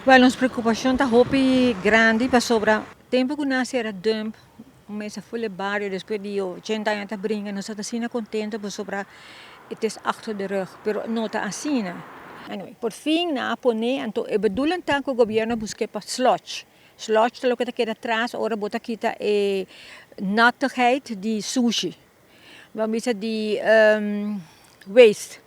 Well, nos preocupacion ta hopi grandi pasobra tempo cu nan cera dump mesa full e bario despues di 80 aña ta bringa, nos ta asina contento pasobra het is achter de rug, pero no ta asina. Anyway, por fin nan a pone, anto e bedoeling ta cu gobierno a busca pa sludge. Sludge ta loke ta keda atras ora bo ta kita e nattigheid di sushi. Bo bisa di waste,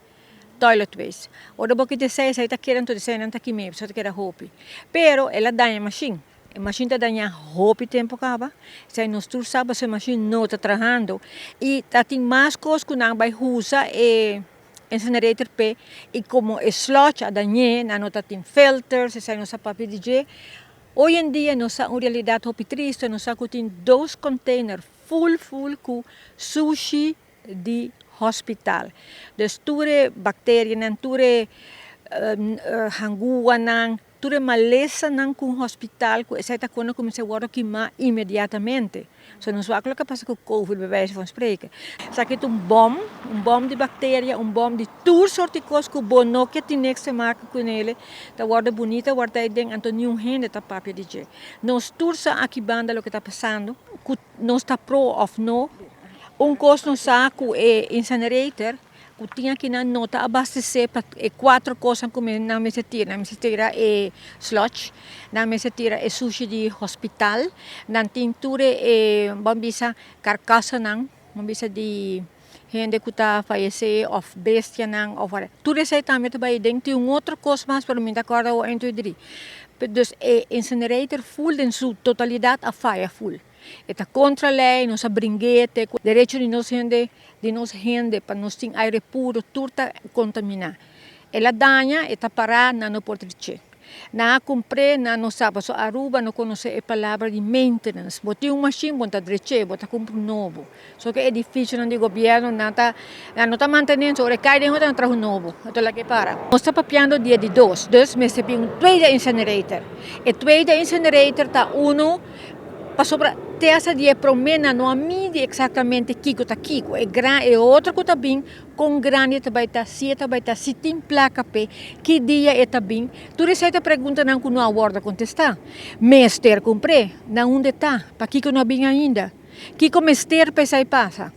toilet waste. Ora bo kita esei, esei ta keda, anto eseinan ta kime, pasobra ta keda hopi. Pero el a daña e mashin. E mashin ta daña hopi tempo caba. Esei nos tur sa pasobra e mashin no ta trahando. Y ta tin mas cos cu nan bay usa e incinerator p'e y como e sludge a dañ'e, nan no ta tin filters, esei nos a papia di dje. Hoy en dia nos sa un realidad hopi triste, nos sa cu tin dos container full full cu sushi di hospital. Dus tur e bacterianan, tur e hanguanan, tur e malesanan cu un hospital cu esei ta cuando cuminsa wordo kima inmediatamente. So nos wak loke a pasa cu covid bij wijze van spreken. Esaki ta un bom, un bom di bacteria, un bom di tur soort di cos cu bo no ke tin niks te maken cu nele, ta wordo bunita worda ei den, anto niun hende ta papia di dje. Nos tur sa aki banda loke ta pasando, cu nos ta pro of no. Un cos nos sa cu e incinerator cu tin akinan no ta abastece pa e cuatro cosnan cu nan mester tira. Nan mester tira e sludge, nan mester tira e sushi di hospital, nan tin tur e, bon bisa, carcasanan, bon bisa, di hende cu ta fayece of bestianan of whatever. Tur esey tambe ta bay den. Tin un otro cos mas, pero mi no ta acorda awor 1, 2, 3. Dus e incinerator full den su totalidad a faya full. E ta contra ley, nos a bringuete, derecho di nos hende pa nos tin aire puro, tur ta contamina. El a daña, e ta para, nan no por trece. Nan a cumpre, nan no sa, paso Aruba no conoce e palabra di maintenance. Bo tin un machine, bo ta dreche, bo ta cumpra un nobo. So cu edificionan di gobierno nan no ta mantene, ora cay den nan traha un nobo. Anto laga para. Nos ta papiando dia di dos, dus mester bin un tweede incinerator. E tweede incinerator ta uno pasobra te hasta di e prome nan no a midi exactamente kiko ta kiko. E gran e otro cu ta bin con grandi ta bay ta, si e ta bay ta, si tin placa p'e, ki dia e ta bin. Tur esey ta preguntanan cu no a wordo contesta. Mester cumpre, na unda ta, pakiko no a bin ainda. Kiko mester pa esey pasa.